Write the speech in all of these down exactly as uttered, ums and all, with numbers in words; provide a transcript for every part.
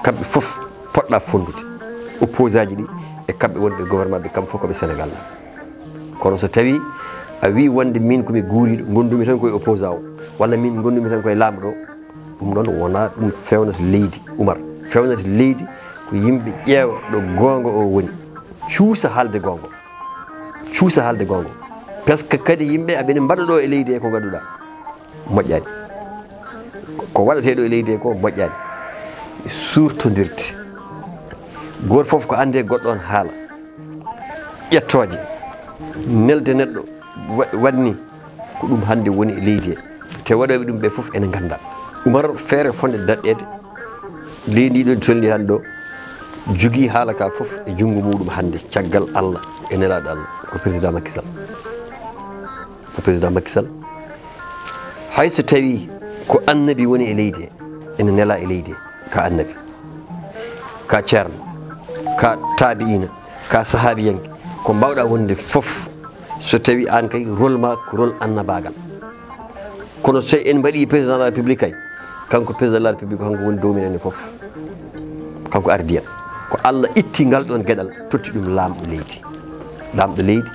Kamɓe fof poɗɗa fonndude, opposant ji ɗi e kamɓe wonɓe gouvernement ɓe, kamɓe fof koɓe Sénégal na. Kono so tawi a wi wonde min komi guuriɗo, gondumi tan koye opposant o, walla min gondumi tan koye laamɗo, ɗum ɗon wona ɗum fewnata leydi. Umar, fewnata leydi ko yimɓe ƴeewa ɗo goonga o woni, cuusa haalde goonga. Cuusa haalde goonga. Par ce que kadi yimɓe aɓene mbaɗa ɗo e leydi he ko ngannduɗaa moƴƴaani. Ko waɗetee ɗo e leydi he ko moƴƴaani. Suurtondirde. Gooto fof ko annde goɗɗo on haala. Ƴettooje. Nelde neɗɗo wa-, waɗni ko ɗum hannde woni e leydi he. Te waɗooɓe ɗum ɓe fof ene ngannda. Umar, feere fonde daɗɗeede. Leydi ndi ɗo tolni hannde ɗo, jogii haala ka fof e junngo muɗum hannde, caggal Allah e nelaaɗo Allah, ko président Macky Sall. Ko président Macky Sall. Hay so tawi ko annabi woni e leydi he, ene nelaa e leydi he, ka annabi, ka ceerno, ka taabiina, ka sahaabiyanke, ko mbawɗa wonde fof, so tawi aan kay rôle ma ko rôle annabaagal. Kono so en mbaɗi président de la République kay, kanko président de la République, kanko woni dow men enen fof. Kanko ardi en. Ko Allah itti ngal ɗon geɗal, totti ɗum laamɗo leydi. Laamɗo leydi,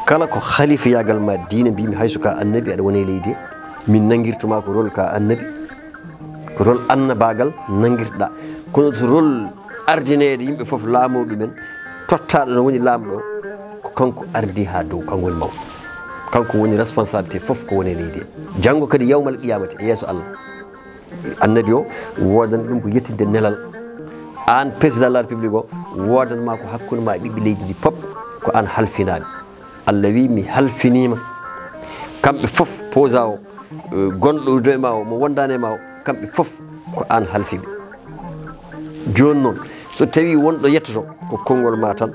kala ko halifayaagal ma diine, mbimi, hay so ka annabi aɗa woni e leydi, min nangirtoma ko rôle ka annabi, ko rôle annabaagal nangirɗa. Kono so rôle ardineede yimɓe fof, laamoo ɗumen, tottaaɗo no woni laamɗo, ko kanko ardi haa dow, kanko woni mawɗo. Kanko woni responsabilité fof ko woni e leydi he. Janngo kadi yawmal qiyamati e yeeso Allah, annabi o woodani ɗum ko yettinde nelal. Aan président de la République o, woodanma ko hakkunde ma e ɓiɓɓe leydi ndi pop, ko aan halfinaaɓe. Allah wi, mi halfiniima. Kamɓe fof, posa o, eh, gonɗo dow ma o, mo wondaani e ma o, kamɓe fof ko aan halfiɓe. Jooni noon, so tawi wonɗo yettoto, ko konngol ma tan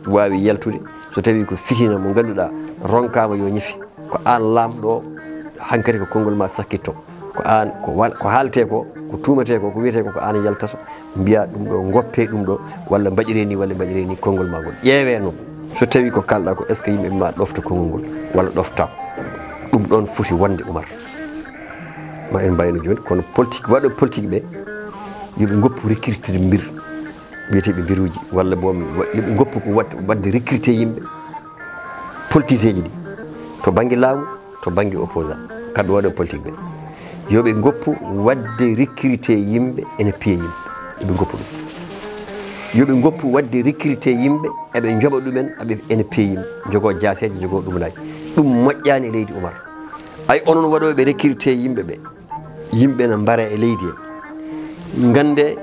waawi yaltude. So tawi ko fitina mo ngannduɗaa ronkaama yo ñife, ko aan laamɗo o, hankadi ko konngol ma sakkitto. Ko aan, ko wal-, ko haaletee ko, ko tuumetee ko, ko wiyetee ko, ko aan yaltata. Mbiya ɗum ɗo, ngoppe ɗum ɗo, walla mbaɗiree ni, walla mbaɗiree ni, konngol ma ngol. Ƴeewee noon, so tawi ko kalɗa ko, est-ce que yimɓe ma ɗofta konngol ngol, walla ɗofta? Ɗum ɗon foti wonde, Umar. Ma en mbayno jooni, kono politique, waɗo politique ɓe, yo ɓe ngoppu recruter mbir, wiyeteeɓe mbiruuji, walla boom, wa-, yo ɓe ngoppu ko wat-, waɗde recruter yimɓe, politicien ji ɗi, to bannge laamu, to bannge opposant, kamɓe waɗo politique ɓe. Yo ɓe ngoppu waɗde recruter yimɓe ene piya yimɓe. Yo ɓe ngoppu ɗum. Yo ɓe ngoppu waɗde recruter yimɓe, eɓe njoɓa ɗumen, eɓe, ene piya yimɓe. Njogoo jaaseeje, njogoo ɗumanaaji. Ɗum moƴƴaani e leydi, Umar. Ay, onon waɗooɓe recruter yimɓe ɓe, yimɓe ne mbara e leydi he. Ngannde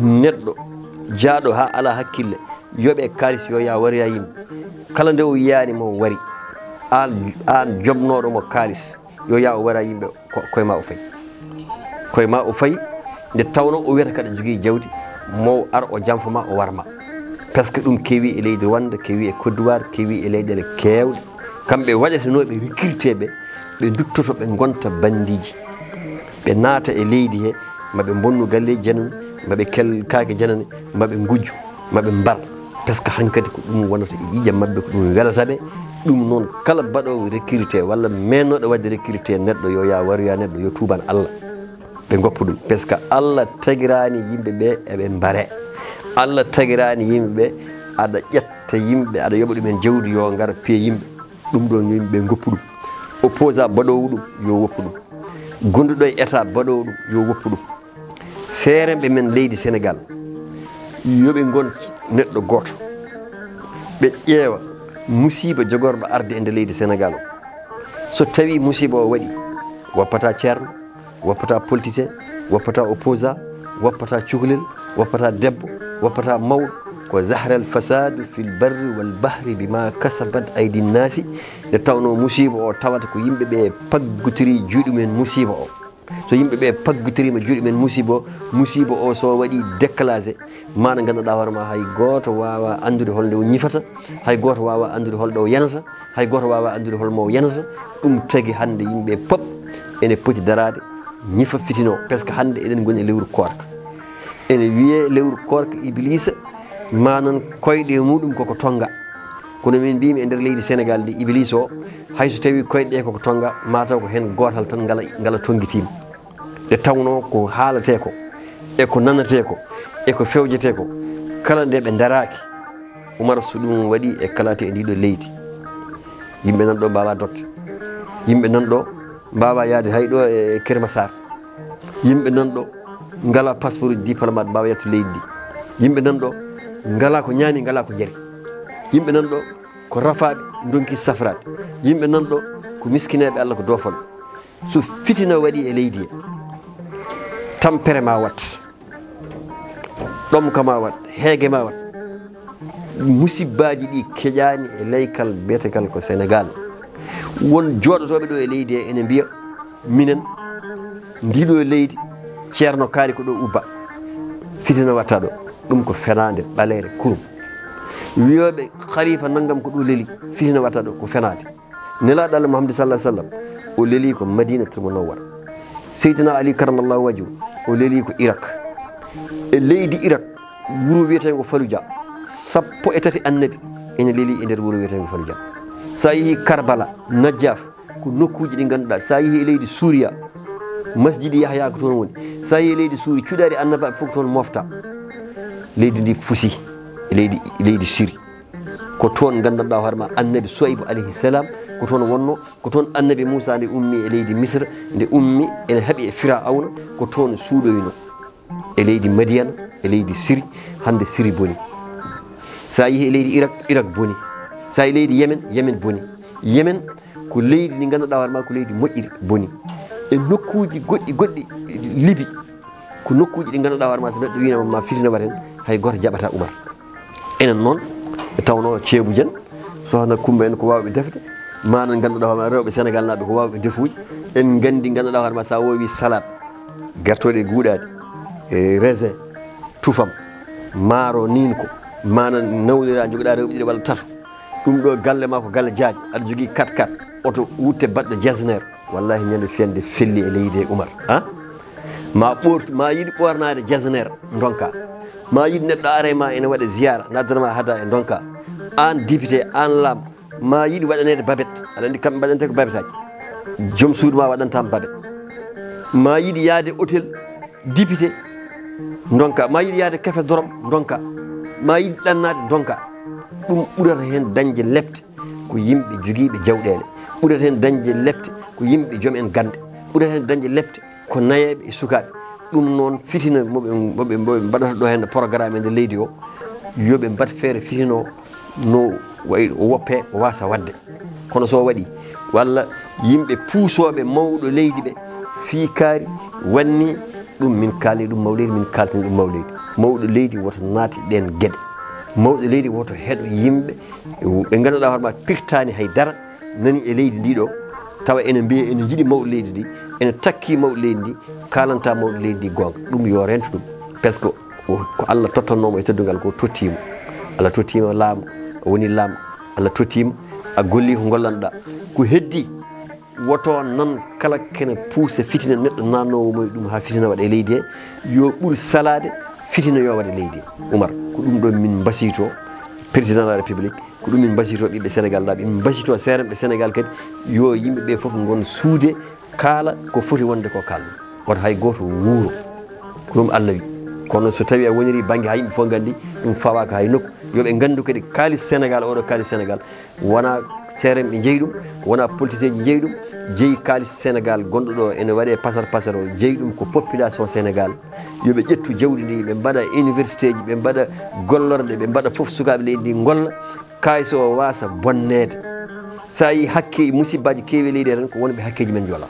neɗɗo jaaɗo haa alaa hakkille, yoɓe kaalis yo yaa waroya yimɓe. Kala nde o yiyaani mo wari, aan, aan jobnooɗo mo kaalis, yo yaa o wara yimɓe, ko, koye ma o fayi. Koye ma o fayi, nde tawno o wiyata kaɗa jogii jawdi, mo ar o janfa ma, o war ma. Par ce que ɗum kewi e leydi Rwanda, kewi e Côte d'Ivoire, kewi e leyɗeele keewɗe. Kamɓe waɗatenooɓe recruter ɓe, ɓe nduttoto, ɓe ngonta bandiiji. Ɓe naata e leydi he, ma ɓe mbonnu galleeji janani, ma ɓe kel kaake janani, ma ɓe ngujju, ma ɓe mbar. Par ce que hankadi ko ɗum wonata e ƴiiƴam maɓɓe, ko ɗum welata ɓe. Ɗum noon, kala baɗoowo recruter walla meennooɗo waɗde recruter neɗɗo, yo yaa waroya neɗɗo, yo tuuban Allah. Ɓe ngoppa ɗum. Par ce que Allah tagiraani yimɓe ɓe eɓe mbare. Allah tagiraani yimɓe ɓe aɗa ƴetta yimɓe, aɗa yoɓa ɗumen jawdi, yo ngar piya yimɓe. Ɗum ɗon yo yimɓe ɓe ngoppu ɗum. Opposant baɗoowo ɗum, yo woppu ɗum. Gonduɗo e état baɗoowo ɗum, yo woppu ɗum. Seeremɓe men leydi Sénégal, yo ɓe ngon neɗɗo gooto. Ɓe ƴeewa musiiba jogorɗo arde e nder leydi Sénégal o. So tawi musiiba o waɗi, woppata ceerno, woppata politicien, woppata opposant, woppata cukalel, woppata debbo, woppata mawɗo. Ko zahara al fasadu fil barri wal bahri bima kasabat aydi nnasi. Nde tawno musiiba o tawata ko yimɓe ɓe paggotori juuɗe mum en musiiba o. So yimɓe ɓe paggotoriima juuɗe mum en musiiba o, musiiba o so waɗi déclenché, ma nde ngannduɗaa hoore ma hay gooto waawa anndude hol nde o ñifata, hay gooto waawa anndude hol ɗo o yanata, hay gooto waawa anndude hol mo o yanata. Ɗum tagi hannde yimɓe pop ene poti daraade, ñifa fitina o, par ce que hannde eɗen ngoni e lewru koorka. Ene wiyee lewru koorka Ibiliisa, manan koyɗe muɗum koko tonnga. Kono min mbiymi e nder leydi Senegaal ndi, Iblis o, hay so tawii koyɗe ɗe koko tonnga, mataw ko heen gootal tan ngala, ngala tonngitiima. Nde tawnoo ko haaletee ko, e ko nanetee ko, e ko fewjetee ko, kala nde ɓe ndaraaki, Umar, so ɗum waɗii e kala to e ndii ɗoo leydi, yimɓe nan ɗoo mbaawaa dogde. Yimɓe nan ɗoo mbaawaa yahde hay ɗoo e Kër Massar. Yimɓe nan ɗoo ngalaa passeport uji, diplomate mbaawaa yahde leydi ndi. Yimɓe nan ɗoo ngalaa ko ñaami, ngalaa ko njari. Yimɓe nan ɗoo ko rafaaɓe, ndonki safraade. Yimɓe nan ɗoo ko miskineeɓe Allah, ko doofooɓe. So fitina waɗii e leydi he, tampere maa waɗ, ɗomka maa waɗ, heege maa waɗ. Musibbaaji ɗi keƴaani e leykal biyetegal ko Senegaal. Won jooɗotooɓe ɗoo e leydi he ene mbiya, minen, ndii ɗoo leydi, Ceerno kaari ko ɗoo ubba. Fitina waɗta ɗoo. Ɗum ko fenaande ɓaleere kurum. Wiyooɓe khalifa nanngam ko ɗoo leli, fitina waɗta ɗoo, ko fenaande. Nelaaɗo Allah Muhammad sallallahu alaihi wasallam, o leli ko Madinatul Munawwara. Seydina Ali karamallahu wajhu, o leli ko Irak. E leydi Irak, wuro wiyeteengo Faluja, sappo e tati annabi ene leli e nder wuro wiyeteengo Faluja. So a yehii Karbala, Najaf, ko nokkuuji ɗi ngannduɗaa. So a yehii e leydi Suuriya, masjidi Yahya ko toon woni. So a yehii e leydi Suuri, cuɗaari annabaaɓe fof ko toon mofta. Leydi ndi fusi, leydi, leydi Siri. Ko toon nganndanɗaa hoore ma annabi Suwaybu alayhi salam, ko toon wonno, ko toon annabi Muusa nde ummi e leydi Misra, nde ummi ene haɓi e Firawna, ko toon suuɗoyno. E leydi Madiyana, e leydi Siri, hannde Siri boni. So a yehii e leydi Irak, Irak boni. So a yehii leydi Yemen, Yemen boni. Yemen ko leydi ndi nganndanɗaa hoore ma ko leydi moƴƴiri, boni. E nokkuuji goɗɗi, goɗɗi, Libi, ko nokkuuji ɗi nganndanɗaa hoore ma so neɗɗo wiino ma fitina waɗ heen, hay gooto jaɓataa Umar. Enen noon, ɓe tawnoo ceebu jen, Sohna Kumba en ko waawɓe defde, manan ngannduɗaa hoore ma rewɓe Senegaal naaɓe ko waawɓe ndefuuji. En nganndi ngannduɗaa hoore ma so a woowii salade, gertooɗe guuɗaaɗe, e raisin, tufam, maaro niin ko, manan nawliraa njogoɗaa rewɓe ɗiɗo walla tato. Ɗum ɗoo galle ma ko galle jaaƴo, aɗa jogii quatre-quatre, oto wutte baɗɗo jasner. Wallahi ñande fiyande felli e leydi he Umar. Ha? Ma ɓoortu, ma yiɗ ɓoornaade jasner, ndonka. Ma yiɗ neɗɗo ara e ma ene waɗa ziyara, naddana ma hada e ndonka. Aan député, aan laam, ma yiɗ waɗaneede babet. Aɗa anndi kamɓe mbaɗante ko babetaaji. Joom suudu ma waɗantam babet. Ma yiɗ yaade hôtel député, ndonka. Ma yiɗ yaade café dorom, ndonka. Ma yiɗ ɗannaade, ndonka. Ɗum ɓurata heen dañde lepte ko yimɓe jogiiɓe jawɗeele. Ɓurata heen dañde lepte ko yimɓe joom en gannde. Ɓurata heen dañde lepte ko nayeeɓe e sukaaɓe. Ɗum noon fitina mo ɓe, mo ɓe, mo ɓe mbaɗata ɗoo heen programme e nder leydi o, yo ɓe mbaɗ feere fitina o no wayi o woppe, o waasa waɗde. Kono so o waɗii, walla yimɓe puusooɓe mawɗo leydi ɓe fii kaari, wanni ɗum, min kaalni ɗum mawleydi, min kaaltini ɗum mawleydi. Mawɗo leydi woto naat e ɗeen geɗe. Mawɗo leydi woto heɗo yimɓe ɓe ngannduɗaa hoore ma pirtaani hay dara, nani e leydi ndi ɗo, tawa ene mbiya ene njiɗi mawɗo leydi ndi, ene takki mawɗo leydi ndi, kaalanta mawɗo leydi ndi goonga. Ɗum yo rento ɗum. Parce que o, ko Allah tottannoomo e teddungal ko tottiimo. Allah tottiima laamu, o woni laamu. Allah tottiima, a golli ko gollanɗaa. Ko heddi, woto nan kala kene puusa fitina neɗɗo naatnoowo mo e ɗum haa fitina waɗa e leydi he. Yo ɓur salaade, fitina yo waɗa e leydi he. Umar, ko ɗum ɗo min mbasiyto président de la République, ko ɗum min mbasiyto ɓiɓɓe Sénégal naaɓe, min mbasiyto seeremɓe Sénégal kadi, yo yimɓe ɓe fof ngon suude, kaala ko foti wonde ko kaalɗo. Woto hay gooto wuuro. Ko ɗum Allah wi. Kono so tawi a woniri bannge haa yimɓe fof nganndi, ɗum fawaaka hay nokku. Yo ɓe nganndu kadi kaalis Sénégal, oɗo kaalis Sénégal, wona seeremɓe njeyi ɗum, wona politicien ji njeyi ɗum, jeyi kaalis Sénégal gonɗo ɗo ene waɗe pasar pasar o, jeyi ɗum ko population Sénégal. Yo ɓe ƴettu jawdi ndi, ɓe mbaɗa université ji, ɓe mbaɗa gollorɗe, ɓe mbaɗa fof sukaaɓe leydi ndi ngolla, kaalis o waasa bonneede. So a yii hakke, musibbaaji keewi e leydi he tan, ko wonɓe hakkeeji men njola.